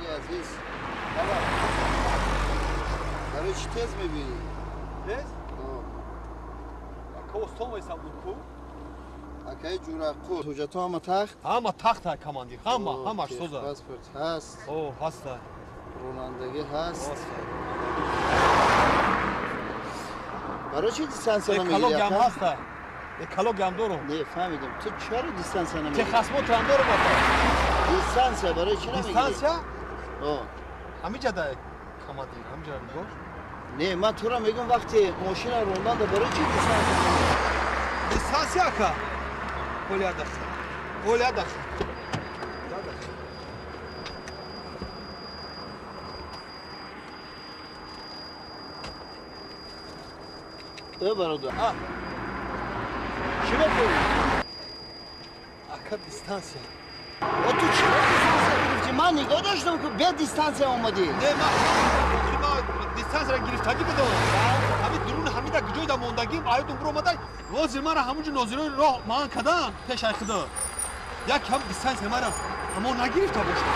Бародари азиз, барои чӣ тез мебинӣ? Тез? Ака, остон вайсам буд ку. Акаи Ҷураққул, ҳуҷҷатҳо ҳама тахт? Ҳама тахта, командир, ҳама, ҳамаш соза. Паспорт ҳаст? О, ҳаста. Ронандагӣ ҳаст? Барои чӣ дистанция намегирӣ? Экологиям ҳаста. Экологиям дорум. Не, фаҳмидам. Ту чаро дистанция намегирӣ? Техосмотрам дорум, ака. Дистанция барои чӣ намегирӣ? Дистанция? Ҳамиҷа да, командир, ҳамиҷа нигоҳ. Не, ман туро мегӯям, вақте мошина ронданда барои чӣ дистанция намегирӣ? Дистанция, ака? Оля дақиқа. Оля дақиқа. Э, бародар. Чӣ мекунӣ? Ака, дистанция. О, ту чиро дистанция гирифтӣ? Ман нигоҳ доштам, ки бе дистанция омадӣ. Не, ман дистанцияро гирифтагӣ будам. Ҳамин дурун ҳамида ҷойда мондагим, аёдум биромада, ҳозир мара ҳамунҷо нозирои роҳ ман кадан пешай худо. Як кам дистанция мара ҳамон нагирифта бошад.